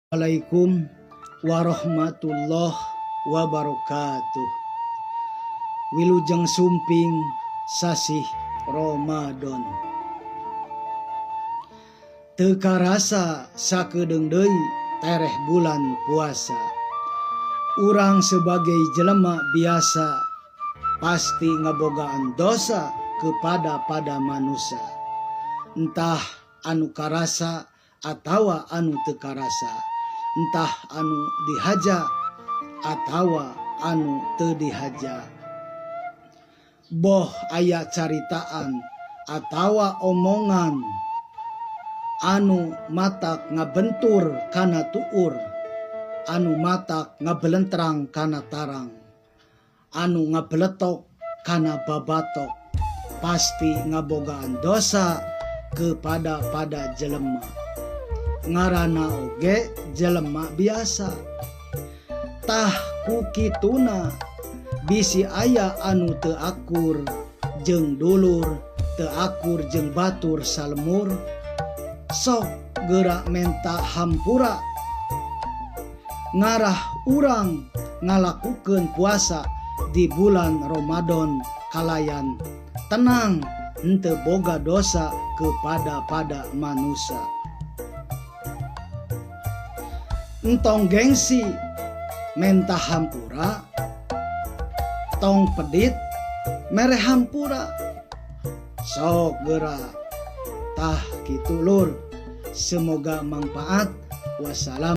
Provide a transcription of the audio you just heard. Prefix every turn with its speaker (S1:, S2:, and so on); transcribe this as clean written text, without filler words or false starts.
S1: Assalamualaikum warahmatullahi wabarakatuh. Wilujeng sumping sasih Ramadan. Teu karasa sakedeung deui tereh bulan puasa. Urang sebagai jelema biasa pasti ngabogaan dosa kepada pada manusia. Entah anu karasa atawa anu teu karasa, entah anu dihaja atawa anu teu dihaja. Boh aya caritaan atawa omongan anu matak ngabentur kana tuur, anu matak ngabelentrang kana tarang, anu ngabeletok kana babatok, pasti ngabogaan dosa kepada pada jelema. Ngarana oge jelema biasa. Tah ku kituna bisi aya anu teu akur jeung dulur, teu akur jeung batur salemur, sok geura menta hampura. Ngarah urang ngalakukeun puasa di bulan Ramadan kalayan tenang henteu boga dosa kepada pada manusia. Entong gengsi menta hampura, tong pedit mere hampura, sok geura. Tah kitu lur, semoga manfaat. Wassalam.